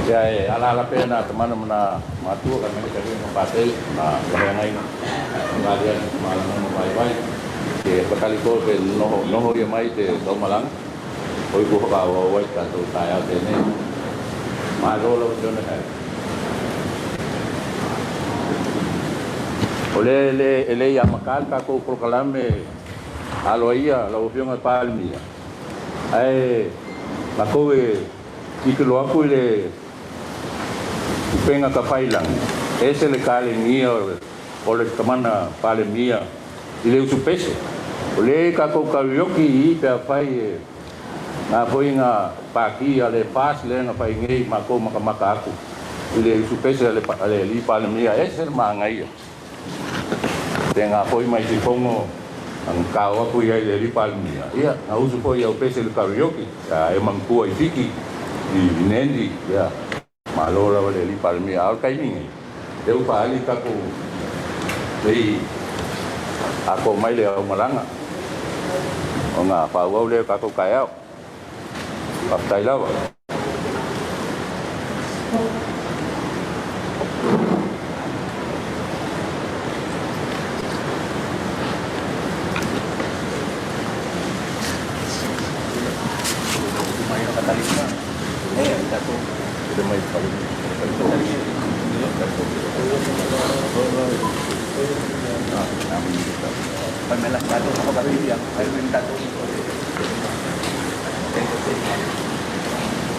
Ia e alaala pea na tamana ma na matua ka mele kari ma patei na waheagaiga ma aliali malama ma vaivai ke whakaliko ke noho noho ia mai te taumalaga o i ku whakaauau ai tatou taeao tenei. Malo lau Afioga e. O le le e le i amata le tatou polokalame aloaia lau Afioga i le Palemia, ae matou e tilotilo atu i le upega tafailagi, e ese le talegia o le tamana Palemia i le usupese. O le tatou karaoke i i pe afai e na foi nga pati a le FAS lea na fai nei matou matamata atu i le usupese a le alii Palemia, ese le manaia. Te nga foi mai sifono ang kao aku ia i le alii Palemia, ia na usu foi au pese le karaoke a e manatua i Fiti i Nendi, ia malo lava le alii Palemia. A o le taimi nei lea ua faaali tatou lei atoa mai le aumalaga ona faaauau lea o tatou taeao. Faafetai lava.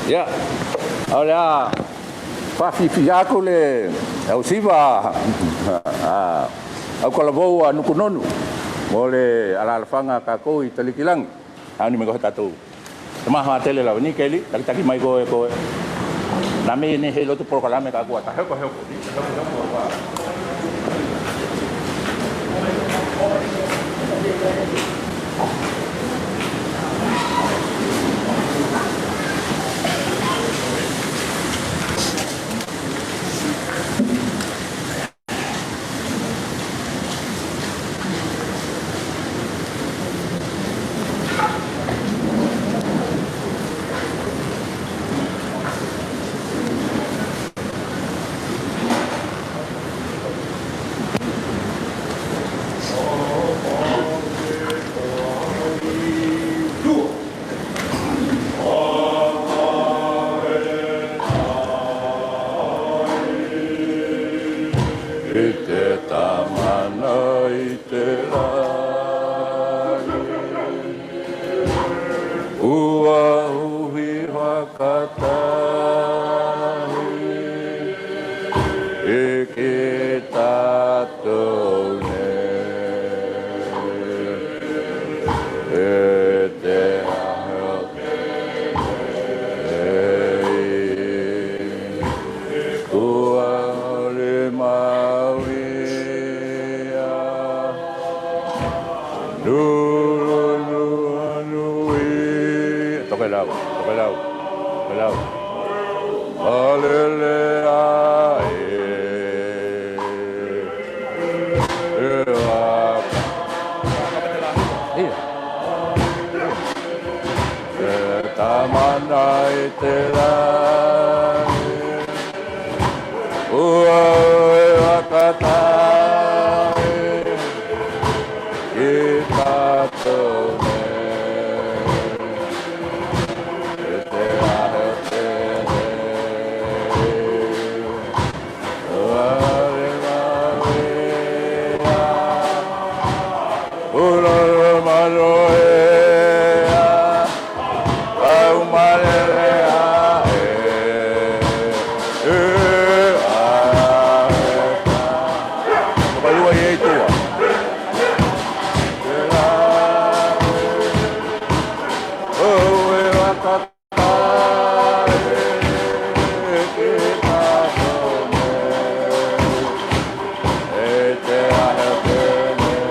Ia, o le a faafiafia atu le ausiva a Autalavou a Nukunonu mo le alaalafaga a tatou i Talikilangi. A ni mai koe tatou tama haatele lava ni keli takitaki mai koe koe. Na me ne he lotu polokalame ka kua ta heko heko ni ta heko heko wa. Nunu Tokelau, Tokelau, Tokelau. Alele a e. E a. Ia. E tamana i te rangi. Ua e wakatai. Ki tātou nei. E te ahe o tēnei. Ua re mawea. Ura maro e a umalele a e e a e ta. Tokalua i e tua. Te la o e wakatai ki tātou nei. E te ahe o tēnei.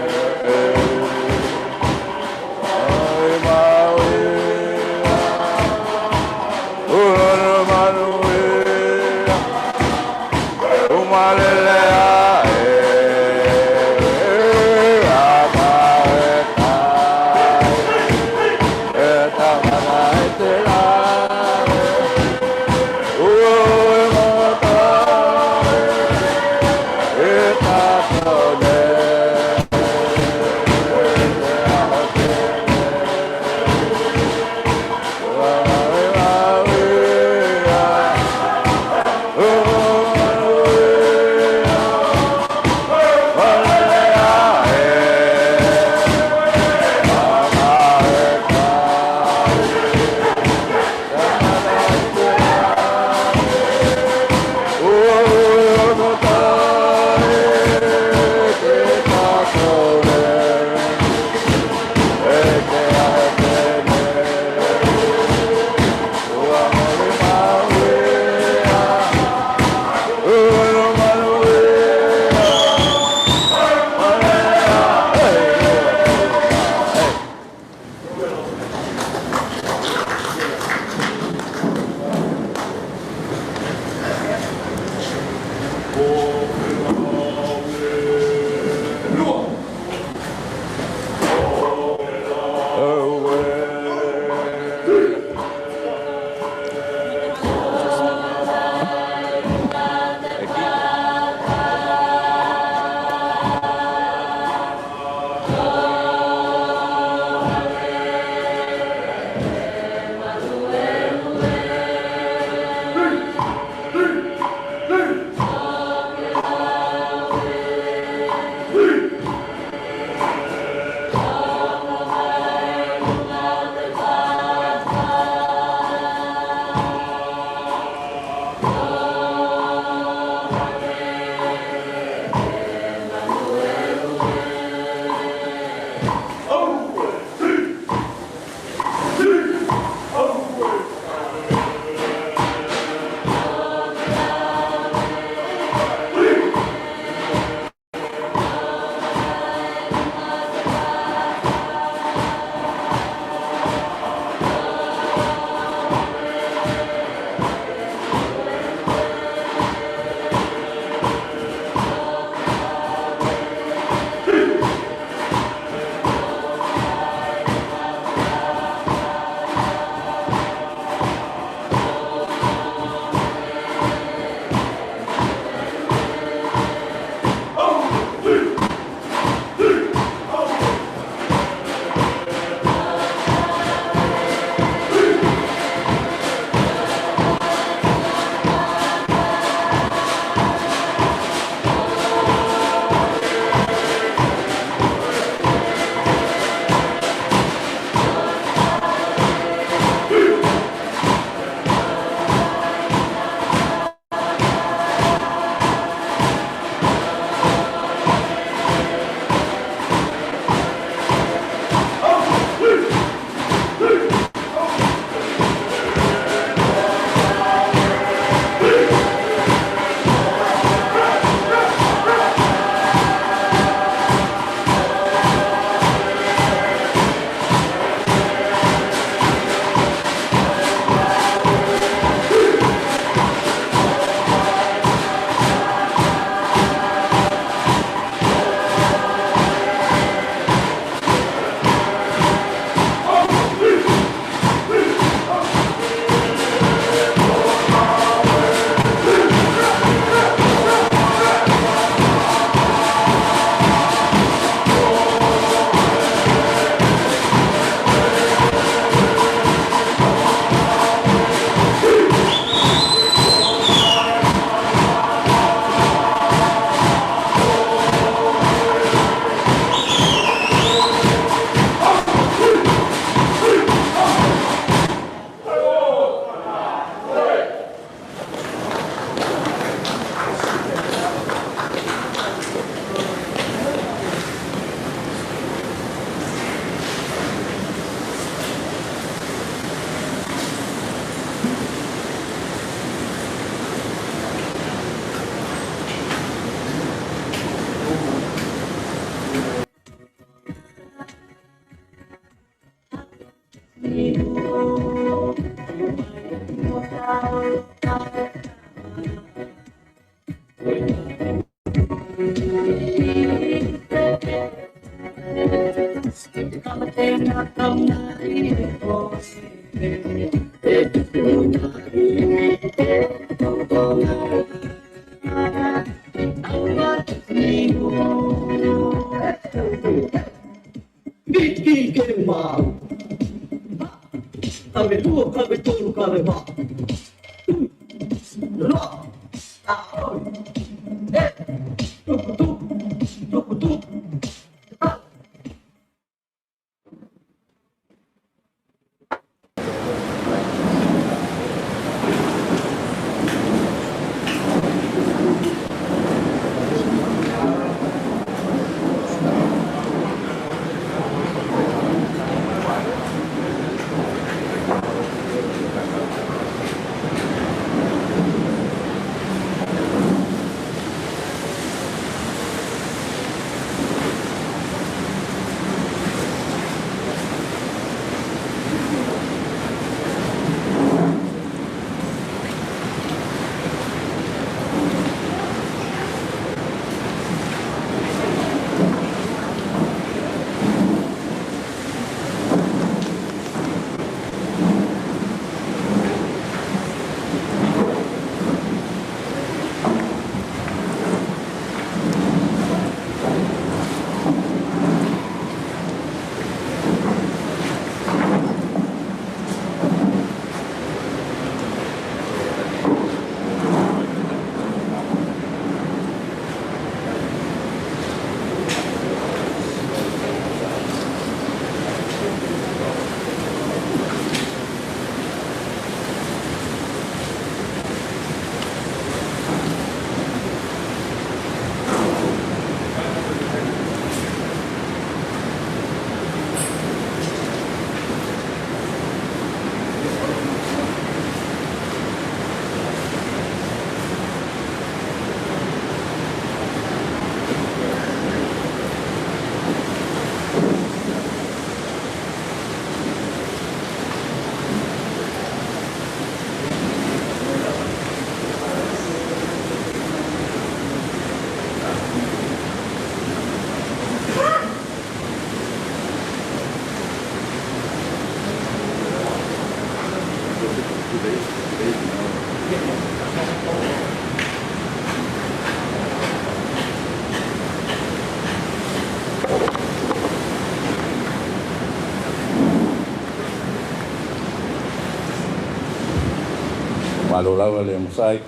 Malo lava le masai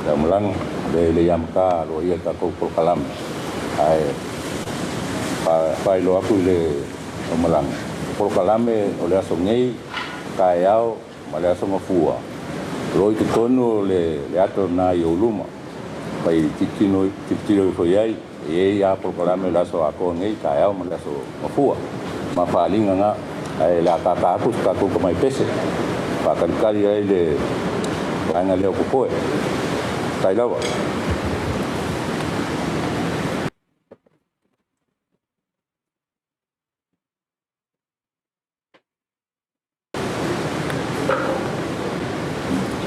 la malaga le le iamata aloaia le tatou polokalame ae faailoa atu i le malaga o polokalame o le aso nei taeao ma le aso gafua o lo o i totonu o le ato lena i ou luma fai tilotilo ifo i ai e i ai lava polokalame o le aso atoa nei taeao ma le aso gafua ma faaaliga na ae o le a tata atu se tatou tamai pese faatalitali ai le vaega lea o totoe. Faafetai lava.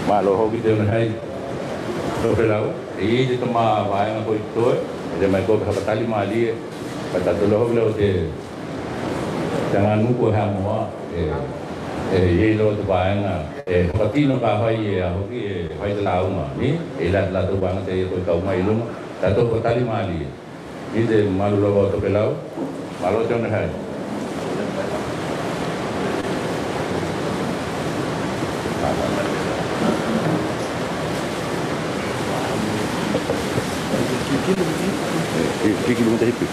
Malo hoki te ona hei Tokelau, e i te tama vaega koe totoe, e te mai koe ka whakatali mālie, pa tātou loho leo te te ngā nuku e Hamoa, e i loa te vaega, e whakatino ka whai e a hoki e whai te launga, ni? E la te lātou vaega te ia koe kau mai i lunga, tātou whakatali mālie. Ni te malu lava o Tokelau, malo te ona hei. Tiki lunga te hipi.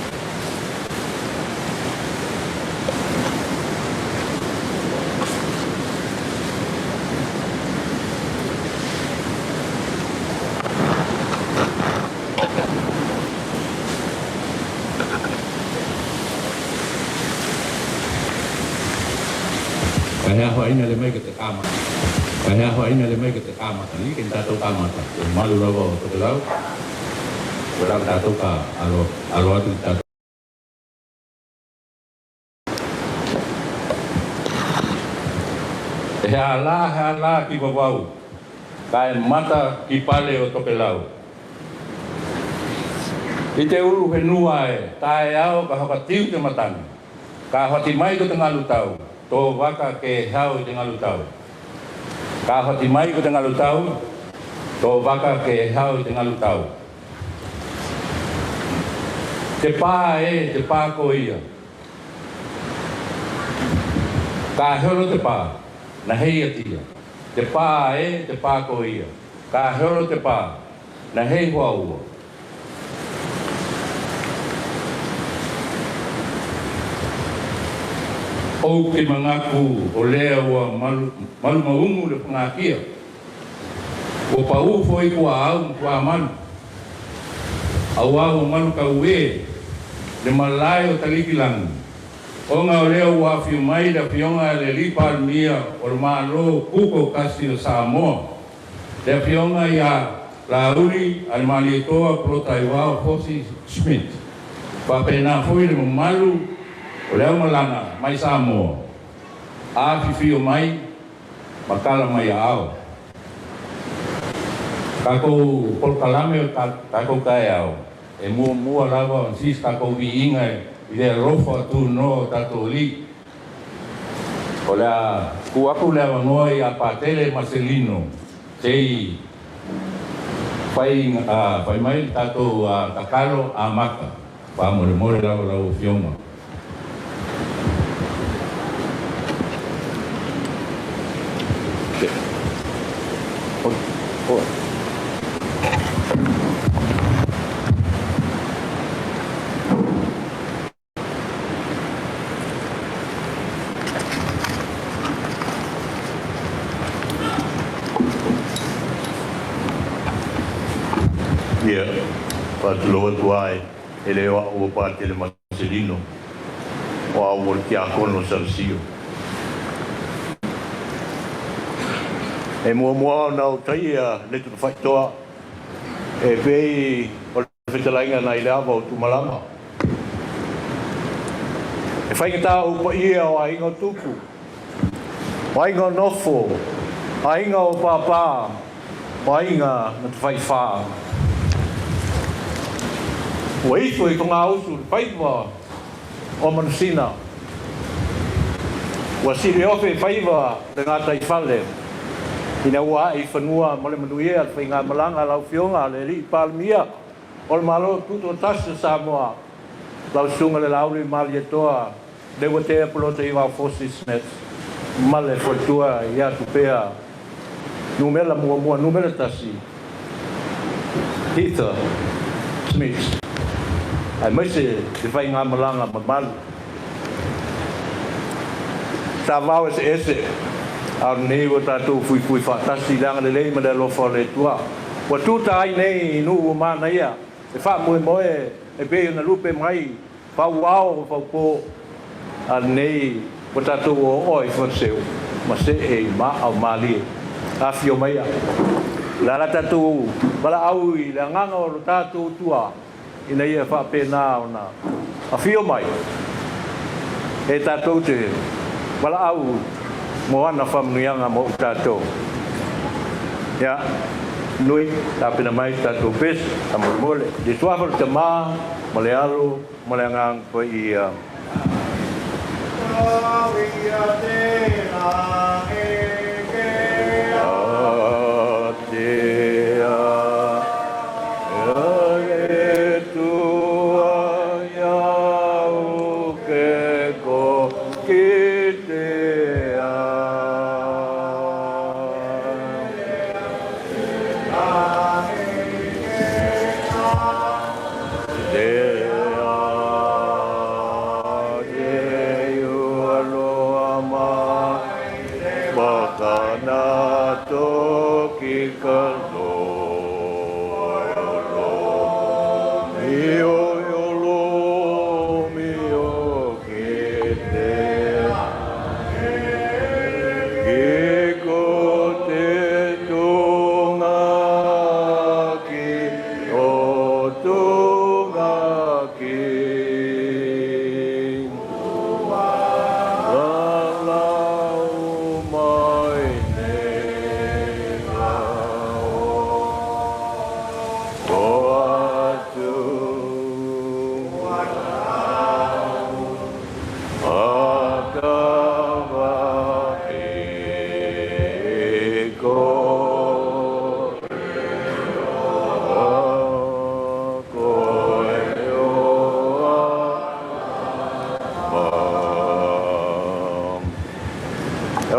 Ka hea hoaina le mai ke te kāmata. Ka hea hoaina le mai ke te kāmata. Ni ke tātou kāmata. Te malu rawa o Tokelau. Ko la tātou ka alo, alo atu i tātou. E hea la, hea la ki wawau. Ka e mata ki pale o Tokelau. I te uru whenua e, tae ao ka whakatiu te matangi. Ka whati mai ko te ngalu tau, tō waka ke hao i te ngalu tau. Ka whati mai ko te ngalu tau, tō waka ke hao i te ngalu tau. Te pā e, te pā ko ia. Ka heoro te pā, na hei atia. Te pā e, te pā ko ia. Ka heoro te pā, na hei hoa ua. Ou te mangaku o lea ua malu maumu le whangakia. Ua paū foi kua au ma kua malu. Auā ua malu kau e le malae o Talikilangi. Ona o lea ua afio mai le afioga a le Alii Palemia o le Malo Kuko Kasi o Samoa, le afioga iā Laauli a le Malietoa Polataivao Fosi Smith, faapena foi le mamalu o le aumalaga mai Samoa, afifio mai ma tala mai aao. Tatou polokalame o tatou taeao e muamua lava ona sisi tatou viiga i le alofa tunoa o tatou alii. O le a tuu atu le avanoa ia Patele Marcelino se i fai mai le tatou tatalo amata. Faamolemole lava lau Afioga. Ia, faatulou atu ai e le o a'u o Patele Marcelino, o au o le Tiakono o Salasio. E muamua ona ou taia le Tutafaitoa e pei o le fetalaiga nai le ava o Tumalama. E faigata ou paia o aiga o Tupu, o aiga o Nofo, aiga o Pāpā, o aiga na Tawhaiwhā. Ua ifo i Togausu le faiva o Manusina. Ua sileofe faiva le gataifale ina ua ae i fanua ma le manuia le faigamalaga a lau Afioga le Alii Palemia o le Malo Tutoatasi o Samoa, lau Susuga le Laauli Malietoa Leuatea Polataivao Fosi Smith ma le faletua ia Tupea Numera muamua numera tasi Heather Smith aemaise le faigamalaga mamalu. Tavao eseese, a o lenei ua tatou fuifui faatasi i le agalelei ma le alofa o le Atua. Ua tuta ai nei i nuu ua manaia e faamoemoe e pei ona lupe mai Pau ao ma pau po, a lenei ua tatou ooa i Faleseu ma see i Maao Malie. Afio maia. O le a la tatou valaau i le agaga o lo tatou Atua ina ia faapena ona afio mai e tatou te valaau mo ana faamanuiaga mo i tatou. Ia, nui, tapena mai tatou pese, faamolemole. I le suafa o le Tama ma le Alo ma le Agaga Paia. Our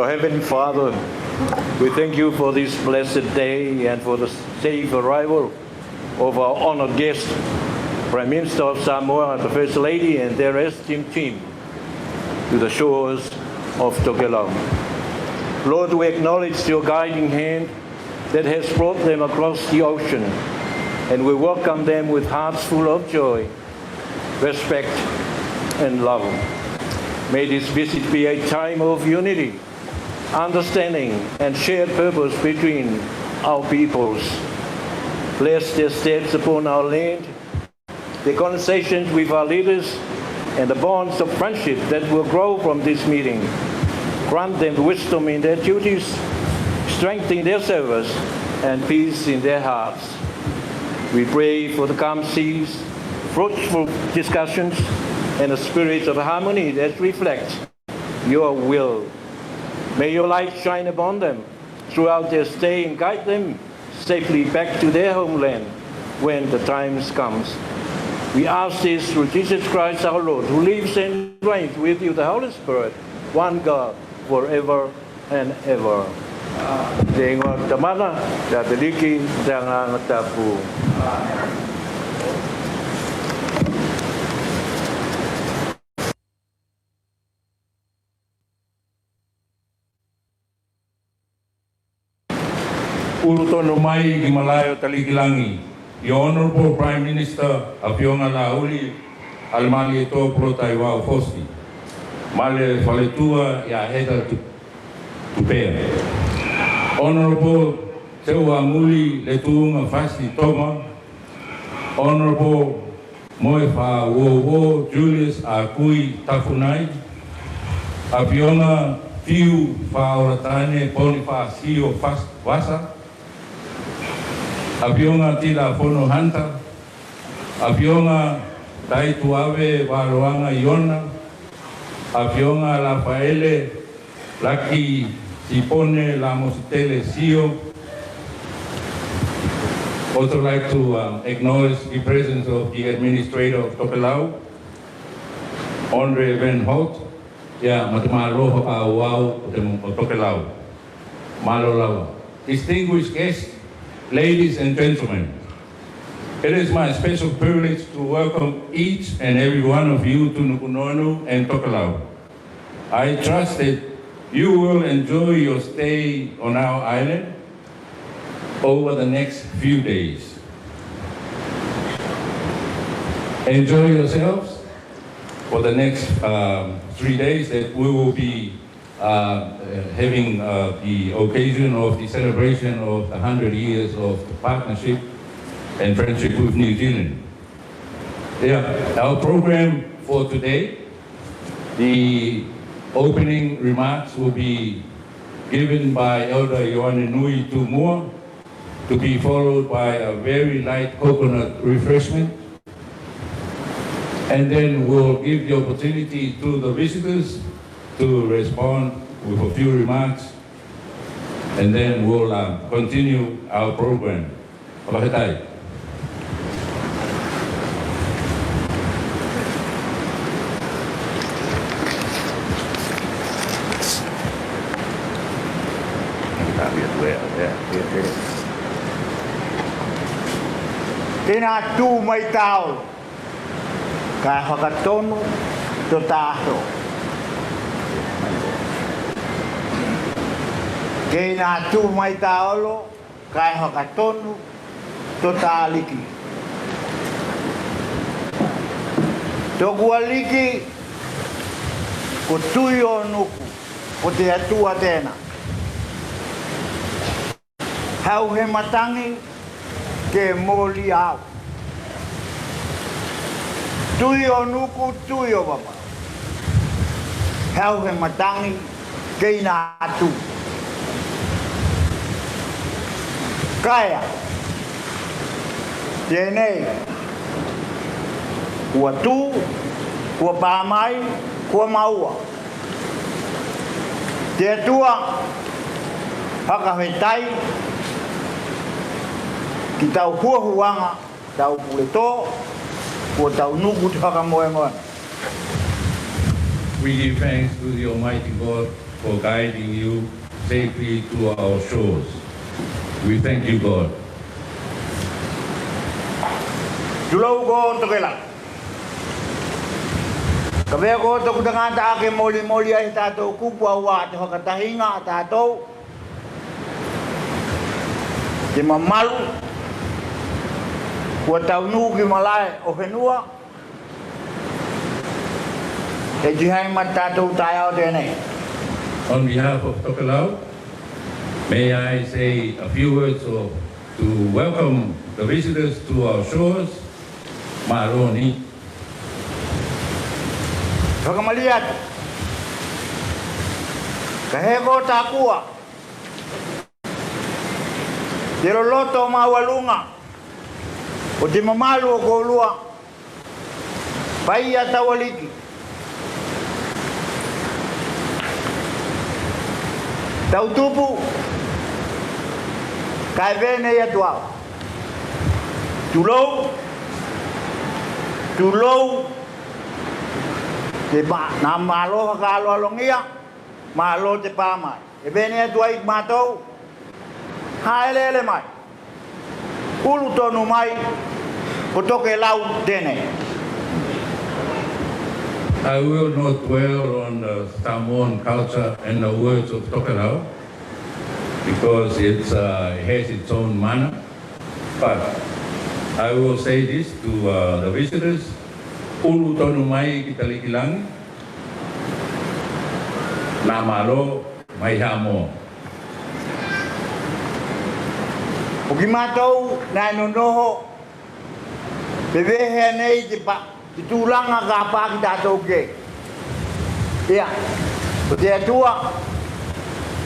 Heavenly Father, we thank you for this blessed day and for the safe arrival of our honored guest, Prime Minister of Samoa, the First Lady, and their esteemed team to the shores of Tokelau. Lord, we acknowledge your guiding hand that has brought them across the ocean, and we welcome them with hearts full of joy, respect, and love. May this visit be a time of unity, understanding, and shared purpose between our peoples. Bless their steps upon our land, the conversations with our leaders, and the bonds of friendship that will grow from this meeting. Grant them wisdom in their duties, strength in their service, and peace in their hearts. We pray for the calm seas, fruitful discussions, and a spirit of harmony that reflects your will. May your light shine upon them throughout their stay and guide them safely back to their homeland when the time comes. We ask this through Jesus Christ our Lord, who lives and reigns with you, the Holy Spirit, one God, forever and ever. Te ingoa o Tamana, te Ataliki, te Anganga Tapu. Ulu tonu mai ki malae o Talikilangi, i Honorable Prime Minister Afioga Laauli Alemalietoa Polataivao Fosi, ma le faletua ia Heather Tupea. Honorable Seuamuli Letuuga Fasi Toma, Honorable Moefauouo Julius Akui Tafunai, Afioga Fiu Faaolatane Ponifasio Vasa, Afioga Tilafono Hunter, Afioga Taituave Valoaga Iona, Afioga Lafaele Laki Sipone Lamositele Sio. Also like to acknowledge the presence of the administrator of Tokelau, Andre Van Holt, ia ma te Malo whakaauau o te o Tokelau. Malo lava. Distinguished guests, ladies and gentlemen, it is my special privilege to welcome each and every one of you to Nukunonu and Tokelau. I trust that you will enjoy your stay on our island over the next few days. Enjoy yourselves for the next 3 days that we will be having the occasion of the celebration of the 100 years of the partnership and friendship with New Zealand. Yeah, our program for today, the opening remarks will be given by Elder Ioane Nui Tumua, to be followed by a very light coconut refreshment. And then we'll give the opportunity to the visitors to respond with a few remarks. And then we'll continue our program. Faafetai. Tēnā tū mai tāolo, ka whakatonu to tāho. Tēnā tū mai tāolo, ka whakatonu to tāliki. Tōku aliki, ko tui o nuku, ko te atua tēnā. Hau he matangi, ke mōli au. Tui o nuku, tui o papa. Hau he matangi, kei nā tū. Kaea, tēnei, kua tū, kua pā mai, Kua maua. Te Atua, whakawhetai ki tau huahuanga, tau puletō, kua tau nuku te whakamoemoenga. We give thanks to the Almighty God for guiding you safely to our shores. We thank you, God. Tulou ko Tokelau. Ka mea ko toku tangata ake molimoli ai he tatou kupu auā te whakatahinga a tatou, te mamalu, kua taunuu ki malae o whenua, e tihai ma tatou taeao tenei. On behalf of Tokelau, may I say a few words of to welcome the visitors to our shores, Malo ni. Whakamalie atu. Ka hē ko tākua. Te roroto o maualunga o te mamalu o koulua, pai ia taualiki. Tautupu, ka e venei atu au. Tulou, tulou, te ma, nā malo whakaaloalongia, malo te pā mai. E venei atu ai ki mātou, haeleele mai, ulu tonu mai, ko Tokelau tēnei. I will not dwell on the Samoan culture and the words of Tokelau because it has its own manner. But I will say this to the visitors, ulu tonu mai ki Talikilangi, nā malo mai Hamoa. Ko ki mātou nā e nonoho, te wehea nei te pa, te tūranga ka pā ki tātou kē. Ia, ko te Atua,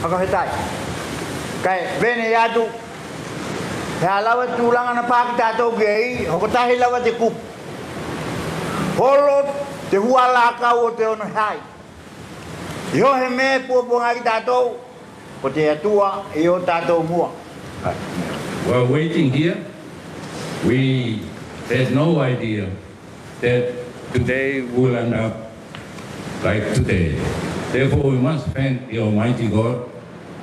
whakawhetai. Kai pēnei atu, he aha rawa te tūranga na pā ki tātou kē i, hokotahi rawa te kupu. Holo te hua rākau o te ono hai. I ho he me puapuanga ki tātou, ko te Atua i o tātou mua. While waiting here, we had no idea that today will end up like today. Therefore, we must thank the Almighty God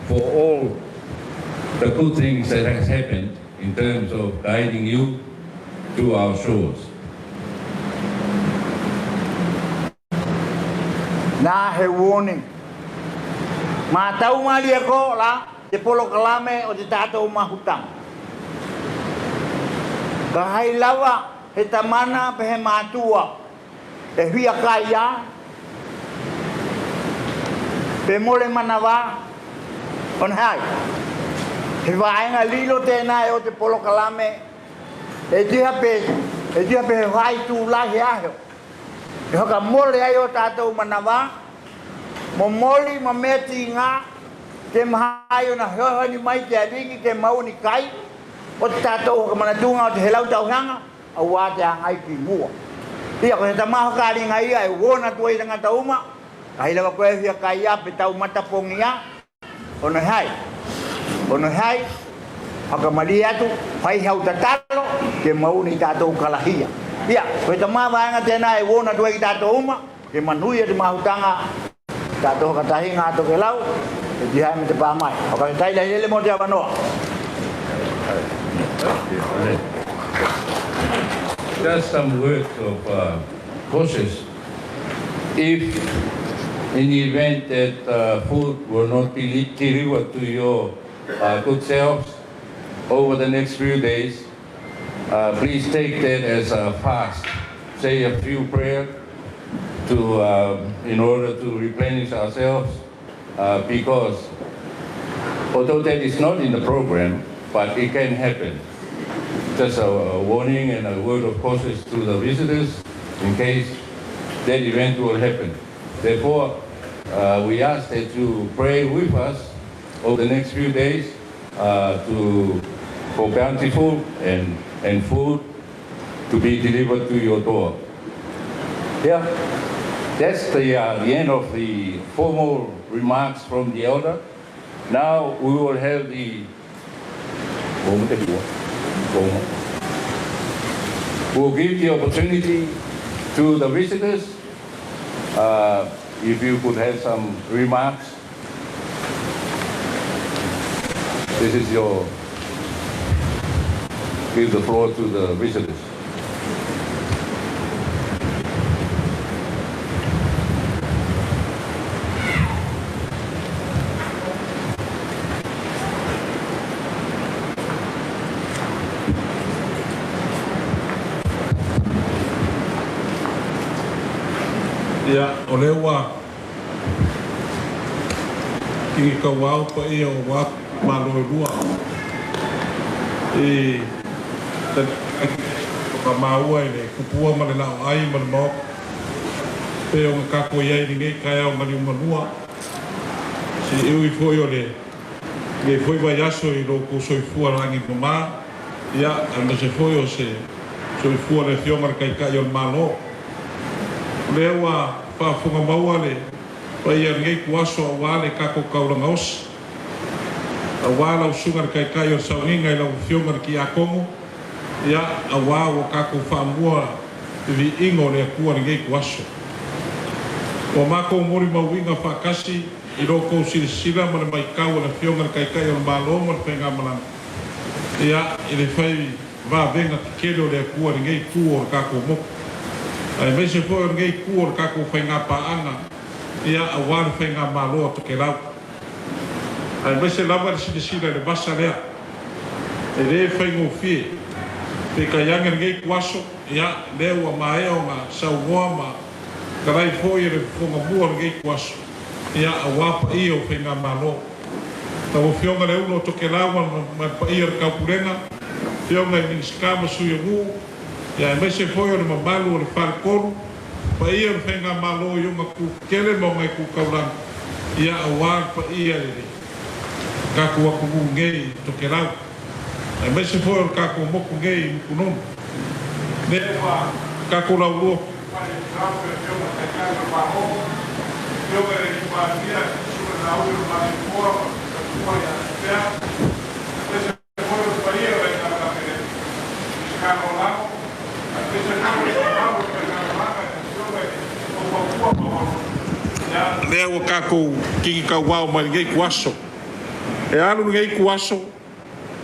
for all the good things that has happened in terms of guiding you to our shores. Nā he warning. Mātau malie ko la te polokalame o te tātou mahutanga. Ka hai lawa he tamana pe he mātua e whia kai a, pe mole manawa ona hai. He vaenga lilo tēnā e o te polokalame e tiha pe, e tiha pe he whai tū lai he aheo. E whakamole ai o tātou manawa, momoli ma mea tīngā, te maha ai ona hoihoni mai te ariki ke mau ni kai, o te tātou whakamanatūnga o te helau tauhanga, auā te hangai ki mua. Ia, ko te tama whakaaringa ia e wōna tua i tangata uma, ka hei rawa koe whia kai a pe tau matapongi a, ono hai, ono hai, whakamarie atu, whai hau tatalo, ke mau ni tātou kalahia. Ia, ko te tama vaenga tēnā e wōna tua i tātou uma, ke manuia te mahutanga, tātou whakatahi ngā Tokelau, e tihai me te pā mai. Whakawhetai lai lele mō te awanoa. Just some words of caution. If in the event that food will not be delivered to your good selves over the next few days, please take that as a fast. Say a few prayers in order to replenish ourselves, because although that is not in the program, but it can happen. Just a warning and a word of caution to the visitors in case that event will happen. Therefore, we ask that you pray with us over the next few days for bountiful and food to be delivered to your door. Yeah. That's the end of the formal remarks from the elder. Now we will have the We'll give the opportunity to the visitors. If you could have some remarks. This is your, give the floor to the visitors. Ia, o lea ua kigikauao paia o ua Malo e lua i ka maua i le kupua ma le laoai ma le maota pei ona tatou i ai i lenei taeao maliugalua. Se i ui foi o lenei foi vaiaso i lo outou soifua lagi mama, ia, aemaise foi o se soifua o le Afioga i le Taitai o le Malo. O lea ua faafofoga maua le paia o lenei ituaso aua le tatou taulaga osi, aua lau Susuga i le Taitai o le Sauniga i lau Afioga i le Tiakono, ia, aua ua tatou faamua le viiga o le Atua i lenei ituaso. Ua matou molimauina faatasi i lo outou silasila ma le matau a le Afioga i le Taitai o le Malo ma le Faigamalaga, ia, i le fai vavega tetele o le Atua i lenei itu o le tatou motu, aemaise foi o lenei itu o le tatou faigapaaga, ia, aua le Faigamalo a Tokelau. Aemaise lava le silasila i le vasa lea, e le faigofie. Peitai ane lenei ituaso, ia, lea ua maea ona saunoa ma talai foi e le fofoga mua o lenei ituaso, ia, aua paia o Faigamalo. Lau Afioga i le Ulu o Tokelau ma le paia o le Taupulega, Afioga i Minisita ma Sui o Nuu, ia, aemaise foi o le mamalu o le Faletolu, paia o le Faigamalo i ona itu tetele ma ona itu taulaga, ia, aua le paia i le tatou atunuu nei i Tokelau, aemaise foi o le tatou motu nei i Mutunonu. Lea ua tatou laulua fai i Tokelau le Afioga i le Taitai o le Malo, Afioga i le Palemia, Susuga Laauli o Malietoa ma le Faletua ia Tea, aemaise foi o le paia o le Aiga Kapeneta, Minisita Lagolago, aemaise foi o le mamalu o le faigamalaga i le Afioga i le Taufatua Maualuga. Ia, lea ua tatou kigikauao mai lenei ituaso. E alu lenei ituaso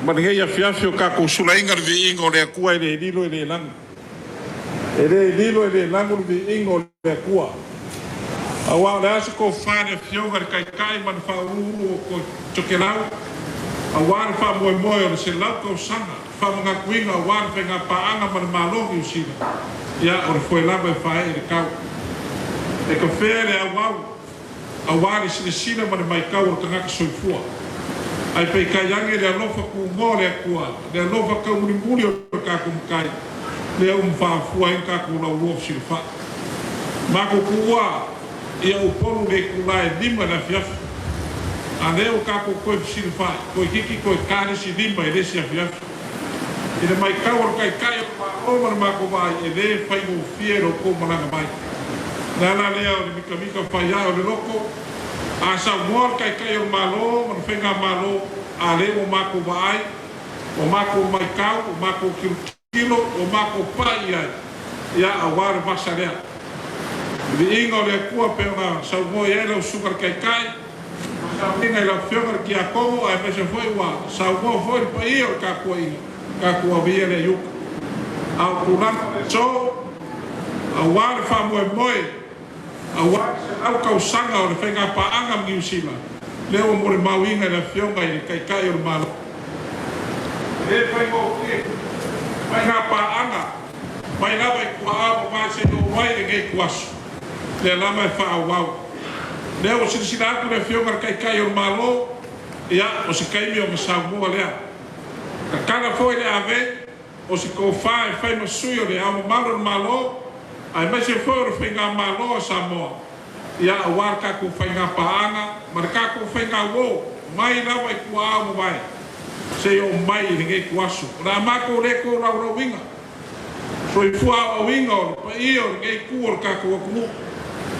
ma lenei afiafi o tatou sulaina le viiga o le Atua e le lilo e le lago. E le lilo e le lago le viiga o le Atua. Aua o le a se tofa i le Afioga i le Taitai ma le Faauluulu o Tokelau, aua le faamoemoe o le 100 tausaga faamanatuina aua le faigapaaga ma le Malo o Niu Sila, ia o le foe lava e faaee i le tau. E tafea le auau aua le silasila ma le maitau o le tagata soifua. Ae peitai ane le alofa tunoa o le Atua, le alofa taumulimuli o le tatou Matai, lea ua mafaafua ai le tatou laulua fesilafai. Matou tuua ia Upolu i le itula e 5 i le afiafi. A lea ua tatou toe fesilafai, toeitiiti toe ta le isi 5 i le isi afiafi. I le maitau a le Taitai o le Malo ma le matou vaai, e le faigofie lo outou malaga mai. O le ala lea o le mitamita faiae o le loto, a saunoa le Taitai o le Malo ma le Faigamalo, a lea ua matou vaai, ua matou maitau, ua matou tilotilo, ua matou pai i ai, ia, aua le vasa lea. I le viiga o le Atua pei ona saunoa i ai lau Susuga i le Taitai, ua saunoaina i lau Afioga i le Tiakono, aemaise foi ua saunoa foi le paia o le tapuaiga, tatou ave ia lea i uta. A o tulaga o le aso, aua le faamoemoe, aua le 100 tausaga o le faigapaaga ma Niu Sila, lea ua molimauina e le Afioga i le Taitai o le Malo. E le faigofie faigapaaga mai lava i tuaa ma vae seia oo mai lenei ituaso, lea lava e faaauau. Lea ua silasila atu le Afioga i le Taitai o le Malo, ia, o se taimi ona saunoa lea. Tatala foi le avei o se tofa e fai ma sui o le Ao Mamalu o le Malo, aemaise foi o le Faigamalo a Samoa, ia, aua le tatou faigapaaga ma le tatou faigauo mai lava i tuaa ua mavae seia oo mai i lenei ituaso. O le a matou le tolaulauina soifua aoaoina o le paia o lenei itu o le tatou atunuu.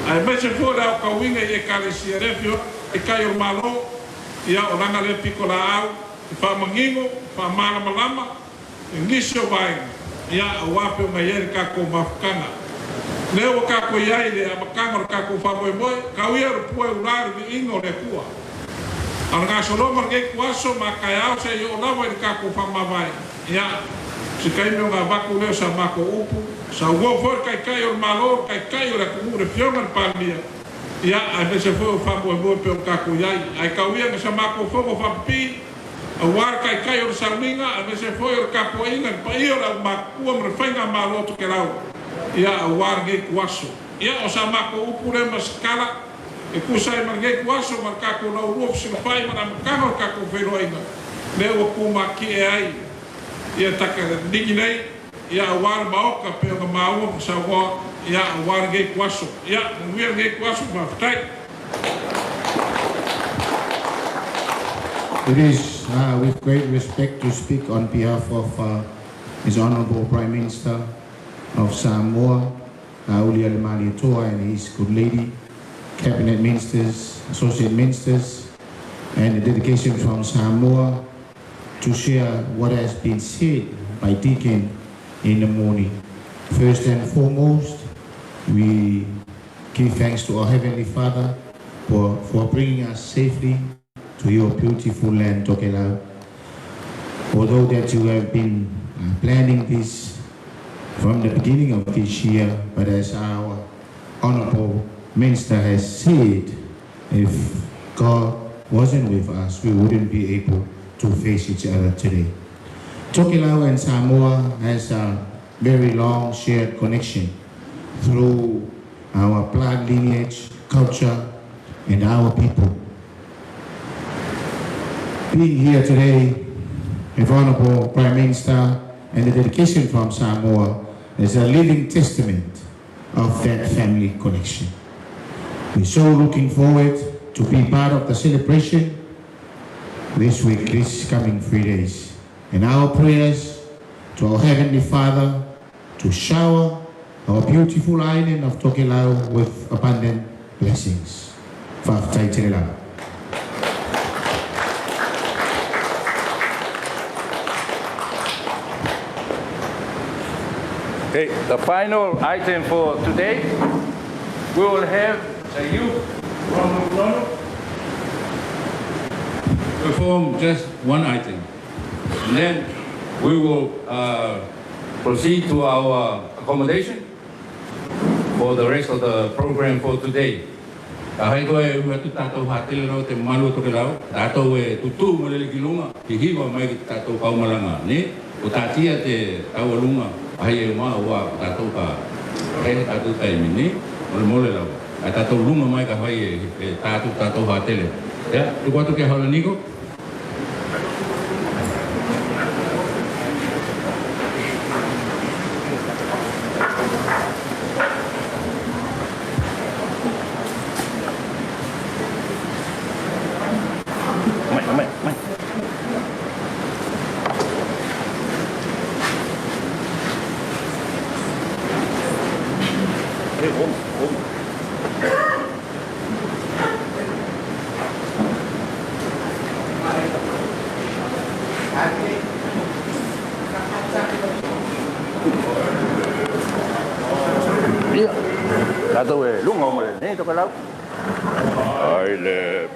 Aemaise foi o le aotauina i Ekalesia i lea Afioga i le Taitai o le Malo, ia o lana lea pitolaau e faamanino, faamalamalama i nisi o vaega, ia aua pei ona i ai le tatou mafutaga. Lea ua tatou i ai i le amataga o le tatou faamoemoe, tau ia o le pua e ula i le viiga o le Atua. A o le gasologa o lenei ituaso ma a taeao seia oo lava i le tatou faamavae, ia, o se taimi ona avatu lea o sa matou upu, saunoa foi le Taitai o le Malo, le Taitai o le atunuu, le Afioga i le Palemia, ia, aemaise foi o faamoemoe pei ona tatou i ai. Ae tau ia ina sa matou fono faapipii, aua le Taitai o le sauniga, aemaise foi o le tapuaiga i le paia o le aumatutua ma le Faigamalo a Tokelau, ia, aua lenei ituaso. Ia, o sa matou upu lea ma se tala e tusa ai ma lenei ituaso ma le tatou laulua fesilafai ma le amataga o le tatou feiloaiga, lea ua tumatie ai ia takaligi nei, ia, aua le Maota pei ona maua ma saunoa, ia, aua lenei ituaso. Ia, manuia lenei ituaso, faafetai. It is with great respect to speak on behalf of His Honorable Prime Minister of Samoa, Laaulialemalietoa, and his good lady, cabinet ministers, associate ministers, and the delegation from Samoa to share what has been said by Deacon in the morning. First and foremost, we give thanks to our Heavenly Father for bringing us safely to your beautiful land, Tokelau. Although that you have been planning this from the beginning of this year, but as our Honorable Minister has said, if God wasn't with us, we wouldn't be able to face each other today. Tokelau and Samoa has a very long shared connection through our blood lineage, culture, and our people. Being here today with Honorable Prime Minister and the delegation from Samoa is a living testament of that family connection. We're so looking forward to be part of the celebration this week, this coming 3 days. And our prayers to our Heavenly Father to shower our beautiful island of Tokelau with abundant blessings. Faafetai tele lava. Okay, the final item for today, we will have the youth from Mulifanua perform just one item. And then we will proceed to our accommodation for the rest of the program for today. Ka hai koe ua tu tātou hatele rau te malu o Tokelau, tātou e tutu ma lele ki lunga, ki hiwa mai ki tātou kaumalanga, ne? O tātia te taualunga, ai e uma ua tātou ka he tātou taimi, ne? O le mole lau. Ai tātou lunga mai ka whai e tātou tātou hatele. Ya, tuku atu ke haula Niko. Mai, mai, mai. E, oma, oma. Ia, tatou e luga o ma lenei Tokelau. Ai le.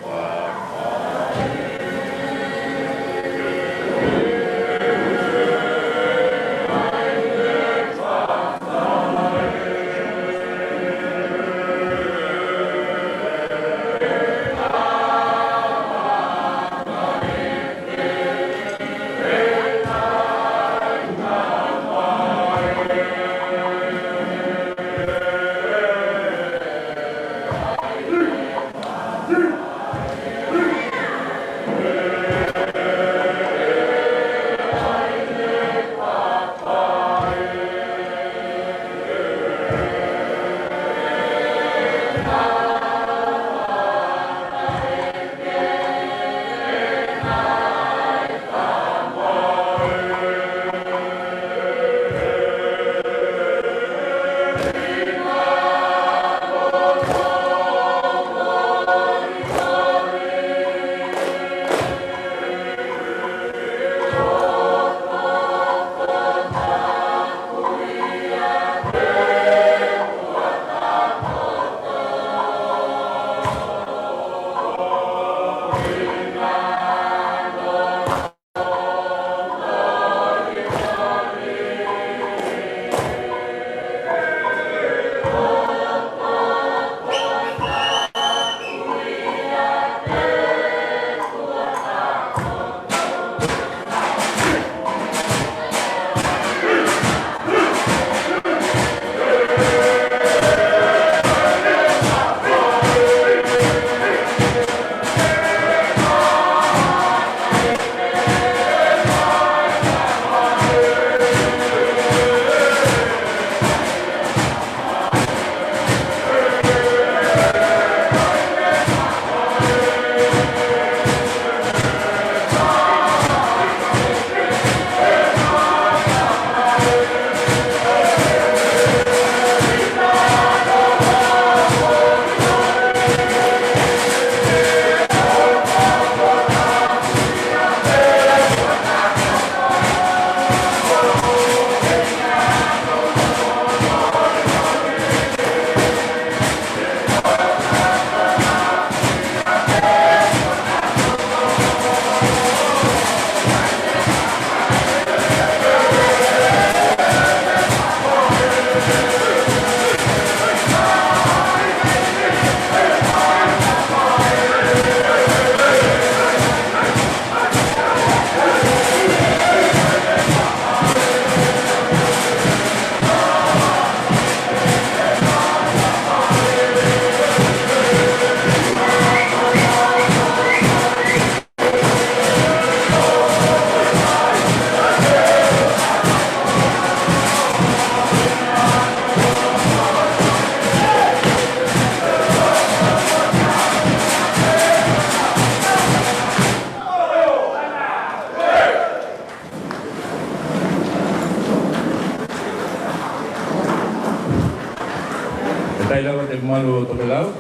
mamalu o Tokelau.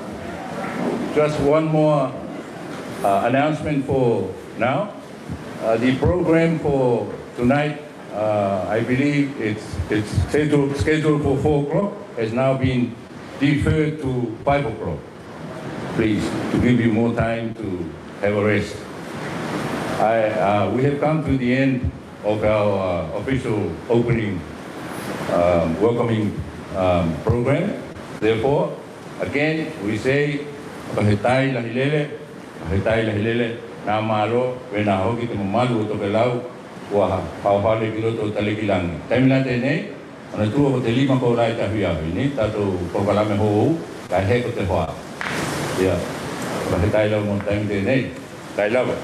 Just one more announcement for now. The program for tonight, I believe it's scheduled for 4 o'clock, has now been deferred to 5 o'clock. Please, to give you more time to have a rest. We have come to the end of our official opening welcoming program. Therefore, again, we say, Faafetai lahilele, faafetai lahilele, na malo, we na hoki te mamalu o Tokelau, ua paofale ki roto o taleki langi. Taimi la tēnei, ona tua ko te lima ko rai tahui ahui, ni, tātou porokalame ho ou, kai he ko te hoa. Ia, faafetai lau mo taimi tēnei. Tai lava.